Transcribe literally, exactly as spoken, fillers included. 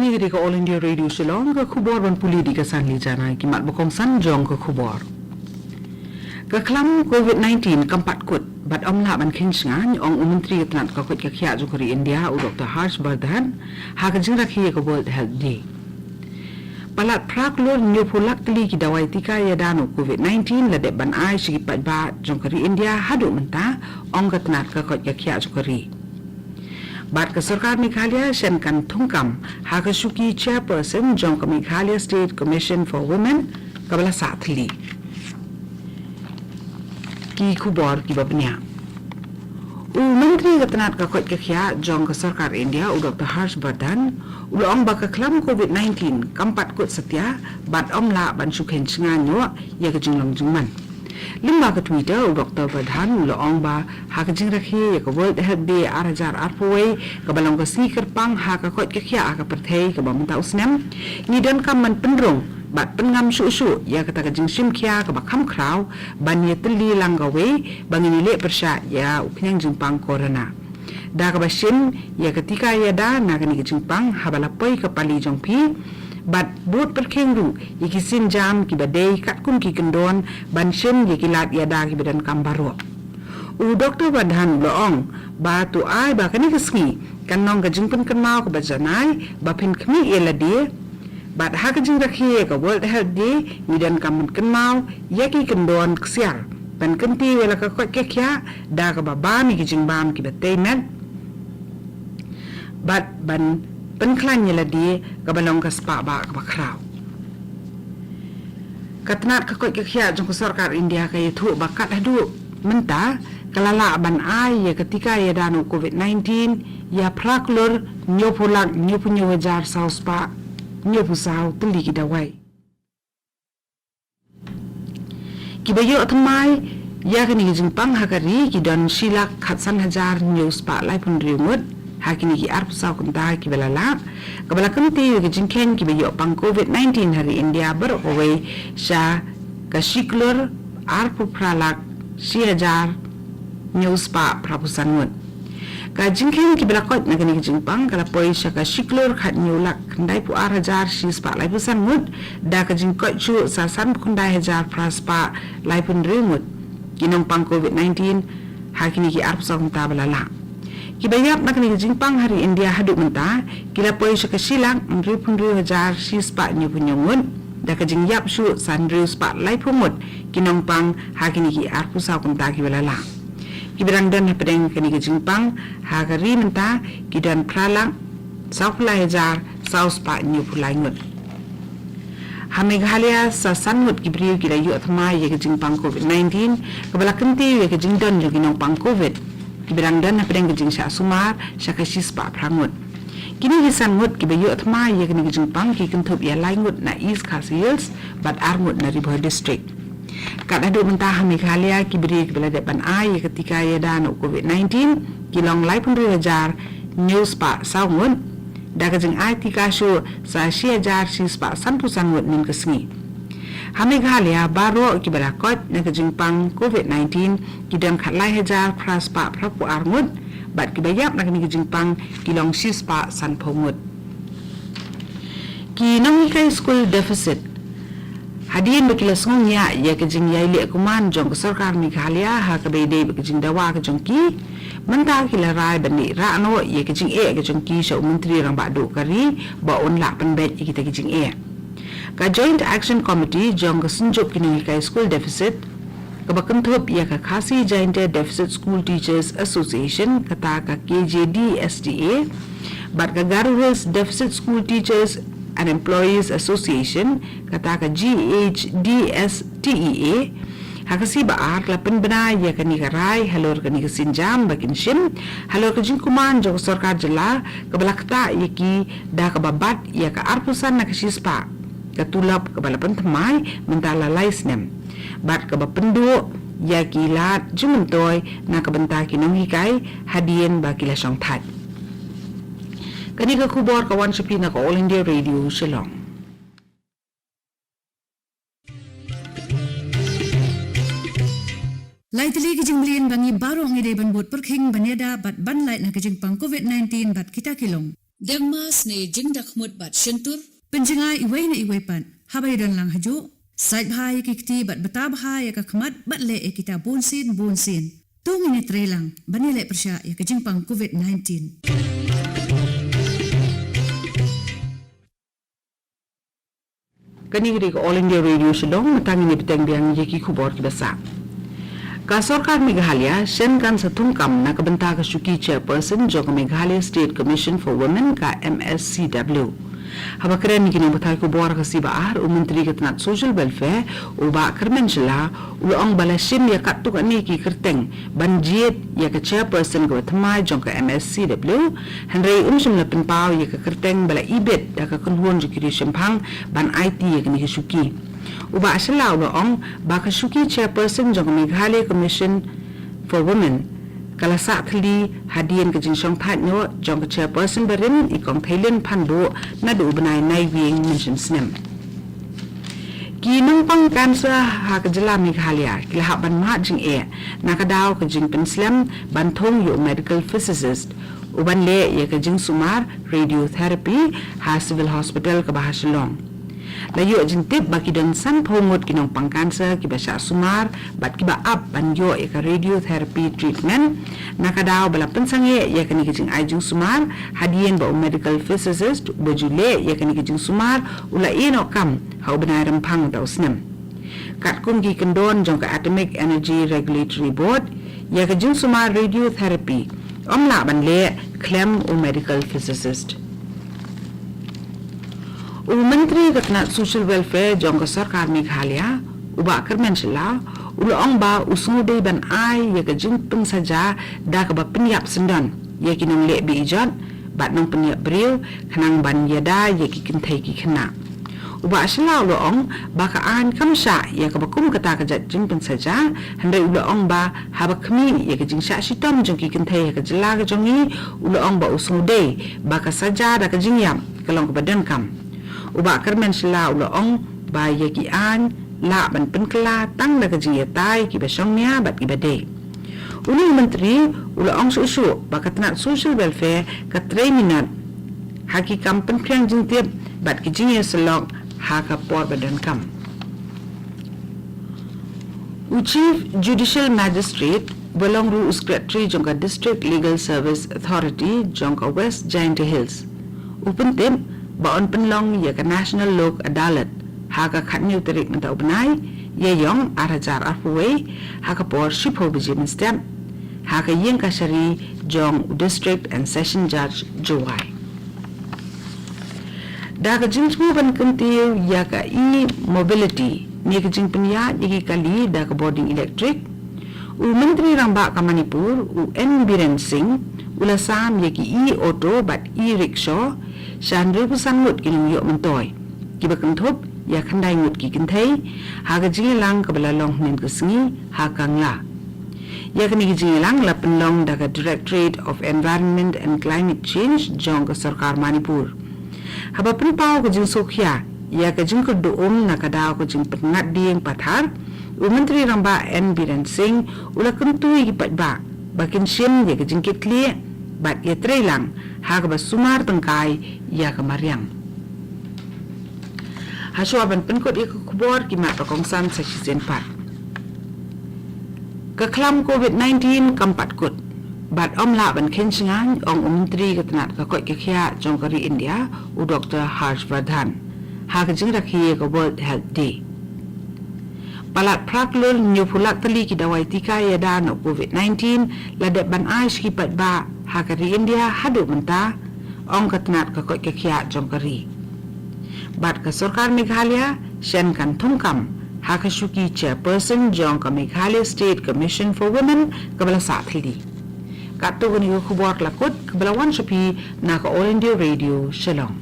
Kane ka dei ka All India Radio Shillong, ka khubor ban pule da ka Sanli Jana. Ki mat ba kongsan jong ka khubor. Ka khlam covid nineteen kam pat kut bad ym lah ban kheiñ shngaiñ, ong u Myntri ka tnat ka koit ka khiah jong ka ri India, u Doctor Harsh Vardhan, ha ka jingrakhe ïa ka World Health Day. Palat phra klur hynñiewphew lak tylli ki dawai tika ïada na u covid nineteen la dep ban ai sha ki paidbah jong ka ri India haduh mynta, ong ka tnat ka koit ka khiah jong ka ri. Bad ka sorkar Meghalaya shen kan thungkam ha ka shuki chairperson jong ka Meghalaya State Commission for Women kaba la sah thylli. Ki khubor kiba bniah. U Myntri ka tnat ka koit ka khiah jong ka sorkar India, u Doctor Harsh Vardhan, u la ong ba ka khlam covid nineteen kam pat kut satia bad ym lah ban shu kheiñ shngaiñ noh ïa ka jinglong jingman. Lyngba ka Twitter, u Doctor Vardhan u la ong ba ha ka jingrakhe ïa ka World Health Day ar hajar arphew wei, kaba long ka sngi kyrpang ha ka koit ka khiah ha ka pyrthei kaba mynta u snem, ngi donkam ban pynrung bad pynngam shuh shuh ïa kata ka jingshim khia kaba kham khraw ban ïatylli lang kawei ba ngin ïaleh pyrshah ïa u khñiang jingpang corona. Da kaba shim ïa ka tika ïada na kane ka jingpang haba la poi ka pali jong phi, bad bud pyrkhing ruh ïa ki sienjam kiba dei katkum ki kyndon ban shim ïa ki lad ïada kiba donkam baroh. U Doctor Vardhan u la ong ba to ai ba kane ka sngi kan long ka jingpynkynmaw kaba janai ba phin khmih ïa lade, bad ha ka jingrakhe ïa ka World Health Day ngi donkam ban kynmaw ïa ki kyndon ksiar ban kyntiew ïa la ka koit ka khiah da kaba bam ïa ki jingbam kiba tei met bad ban pynkhlaiñ ïa lade kaba long ka spah bah kaba khraw. Ka tnat ka koit ka khiah jong ka sorkar India ka ïathuh ba kat haduh mynta ka la lah ban ai ïa ka tika ïada na u covid nineteen ïa phra klur hynñiewphew lak hynñiewphew hynñiew hajar saw spah hynñiewphew saw tylli ki dawai. Kiba ïoh thymmai ïa kane ka jingpang ha ka ri ki don shi lak khatsan hajar hynñiew spah laiphew hynriew ngut ha kine ki arphew saw kynta kiba la lah, kaba la kyntiew ïa ka jingkheiñ kiba ïoh pang covid nineteen ha ri India baroh kawei sha ka shi klur arphew phra lak shi hajar hynñiew spah phraphew san ngut. Ka jingkheiñ kiba la koit na kane ka jingpang ka la poi sha ka shi klur khathynñiew lak khyndaiphew ar hajar shi spah laiphew san ngut, da ka jingkoit shuh sa sanphew khyndai hajar phra spah laiphew hynriew ngut ki nongpang covid nineteen ha kine ki arphew saw kynta ba la lah. Kiba ïap na kane ka jingpang ha ri India haduh mynta ki la poi sha ka shi lak hynriewphew hynriew hajar shi spah hynñiewphew hynñiew ngut, da ka jingïap shuh sa hynriew spah laiphew ngut ki nongpang ha kine ki arphew saw kynta kiba la lah. Kiba dang don hapdeng kane ka jingpang ha ka ri mynta ki don phra lak sawphew lai hajar saw spah hynñiewphew lai ngut. Ha Meghalaya sa san ngut ki briew ki la ïoh thymmai ïa ka jingpang covid nineteen, kaba la kyntiew ïa ka jingdon jong ki nongpang covid kiba dang don hapdeng ka jingshah sumar sha ka shi spah phra ngut. Kine ki san ngut kiba ïoh thymmai ïa kane ka jingpang ki kynthup ïa lai ngut na East Khasi Hills bad ar ngut na Ri Bhoi District. Kat haduh mynta ha Meghalaya ki briew kiba la dep ban ai ïa ka tika ïada na u covid nineteen ki long laiphew hynriew hajar hynñiew spah saw ngut, da ka jingai tika shuh sa shi hajar shi spah sanphew san ngut nin ka sngi. Ha Meghalaya baroh kiba la koit na ka jingpang covid nineteen ki don khatlai hajar phra spah phraphew ar ngut, bad kiba ïap na kane ka jingpang ki long shi spah sanphew ngut. Ki nonghikai skul deficit. Hadien ba ki la sngewngiah ïa ka jingïaileh kuman jong ka sorkar Meghalaya ha kaba ïadei bad ka jingdawa ka jong ki, mynta ki la rai ban leit rah noh ïa ka jingeh ka jong ki sha u Myntri Rangbah Duh ka ri ba un lah pynbeit ïa kita ki jingeh. Ka Joint Action Committee jong ka Synjuk ki Nonghikai Skul Deficit, kaba kynthup ïa ka Khasi Jaintia Deficit School Teachers Association, kata ka K J D S T A, bad ka Garo Hills Deficit School Teachers and Employees Association, kata ka G H D S T E A, ha ka sngi ba ar la pynbna ïa kane ka rai halor kane ka sienjam ba kin shim halor ka jingkuman jong ka sorkar jylla kaba la ktah ïa ki da kaba bat ïa ka arphew san na ka shispah ka tulop kaba la pynthymmai mynta la lai snem, bad kaba pynduh ïa ki lad jingmyntoi na ka bynta ki nonghikai hadien ba ki la shong thait. Kane ka khubor ka wan sha phi na ka All India Radio Shillong. Lai tylli ki jingmlien ba ngi baroh ngi dei ban bud pyrkhing ban ïada bad ban lait na ka jingpang covid nineteen bad kita ki long. Deng mask ne jingdakhmut bad shyntur. Pynjngai iwei na iwei pat haba ïadon lang hajuh. Sait bha ïa ki kti bad bata bha ïa ka khmat bad leh ïa kita bunsien bunsien. To ngin ïatrei lang ban ïaleh pyrshah ïa ka jingpang covid nineteen. Kane ka dei ka All India Radio Shillong, mynta ngin ïa bteng biang ïa ki khubor kiba sah. Ka sorkar Meghalaya shen kan sa thungkam na ka bynta ka shuki chairperson jong ka Meghalaya State Commission for Women, ka M S C W. Haba kren ïa ki nongpathai khubor ka sngi ba ar, u Myntri ka tnat Social Welfare, u Bah Kyrmen Shylla, u la ong ba la shim ïa katto katne ki kyrteng ban jied ïa ka chairperson kaba thymmai jong ka M S C W, hynrei um shym la pynpaw ïa ka kyrteng ba la ibit da ka kynhun jong ki riew shemphang ban aiti ïa kane ka shuki. U Bah Shylla u la ong ba ka shuki chairperson jong ka Meghalaya Commission for Women ka la sah thylli hadien ka jingshongthait noh jong ka chairperson barim, i Kong Theilin Phanbuh, naduh u bnai Naiwieng mynshem snem. Ki nongpang cancer ha ka jylla Meghalaya ki la hap ban mad jingeh na ka daw ka jingpynslem ban thung ïa u medical physicist u ban leh ïa ka jingsumar radiotherapy ha Civil Hospital kaba ha Shillong. La ïoh jingtip ba ki don sanphew ngut ki nongpang cancer kiba shah sumar bad kiba ap ban ïoh ïa ka radiotherapy treatment na ka daw ba la pynsangeh ïa kane ka jingai jingsumar hadien ba u medical physicist uba ju leh ïa kane ka jingsumar u la ïeh noh kam ha u bnai Rymphang mynta u snem. Katkum ki kyndon jong ka Atomic Energy Regulatory Board, ïa ka jingsumar radiotherapy ym lah ban leh khlem u medical physicist. U Myntri ka tnat Social Welfare jong ka sorkar Meghalaya, u Bah Kyrmen Shylla, u la ong ba u sngewdei ban ai ïa ka jingpynsaja da kaba pynïap syndon ïa ki nongleh beh ijot bad nongpynïap briew khnang ban ïada ïa ki kynthei ki khynnah. U Bah Shylla u la ong ba ka aiñ kam shah ïa kaba kum kata ka jait jingpynsaja, hynrei u la ong ba haba khmih ïa ka jingshah shitom jong ki kynthei ha ka jylla ka jong ngi, u la ong ba u sngewdei ba ka saja da ka jingïap ka long kaba donkam. U Bah Kyrmen Shylla u la ong ba ïa ki aiñ lah ban pynkylla tang da ka jingïatai kiba shongnia bad kiba dei. Une u Myntri u la ong shuh shuh ba ka tnat Social Welfare ka trei minot ha ki kam pynphriang jingtip bad ki jingïasyllok ha ka por ba donkam. U Chief Judicial Magistrate uba long ruh u Secretary jong ka District Legal Service Authority jong ka West Jaintia Hills, u pyntip ba yn pynlong ïa ka National Lok Adalat ha ka khatnïew tarik mynta u bnai Ïaïong ar hajar arphew wei, ha ka por shiphew baje mynstep, ha ka ïing kashari jong u District and Session Judge Jowai. Da ka jingthmu ban kyntiew ïa ka e-mobility ne ka jingpynïaid ïa ki kali da ka bording elektrik, u Myntri Rangbah ka Manipur, u N Biren Singh, u la sam ïa ki e-auto bad e-rickshaw sha hynriewphew san ngut ki nongïoh myntoi, kiba kynthup ïa khyndai ngut ki kynthei, ha ka jingïalang kaba la long hynnin ka sngi ha Kangla. Ïa kane ka jingïalang la pynlong da ka Directorate of Environment and Climate Change jong ka sorkar Manipur. Haba pynpaw ka jingsngewkhia ïa ka jingkyrduh um na ka daw ka jingpynngat dieng pathar, u Myntri Rangbah N Biren Singh u la kyntu ïa ki paidbah ba kin shim ïa ka jingkitkhlieh bad ïatreilang ha kaba sumar tyngkai ïa ka mariang. Hashwa ban pynkut ïa ka khubor, ki mat ba kongsan sa shisien pat. Ka khlam covid nineteen kam pat kut bad ym lah ban kheiñ shngaiñ, ong u Myntri ka tnat ka koit ka khiah jong ka ri India, u Doktor Harsh Vardhan, ha ka jingrakhe ïa ka World Health Day. Palat phra klur hynñiewphew lak tylli ki dawai tika ïada na u covid nineteen la dep ban ai sha ki paidbah ha ka ri India haduh mynta, ong ka tnat ka koit ka khiah jong ka ri. Bad ka sorkar Meghalaya shen kan thungkam ha ka shuki chairperson jong ka Meghalaya State Commission for Women kaba la sah thylli. Katto kane ka khubor la kut kaba la wan sha phi na ka All India Radio Shillong.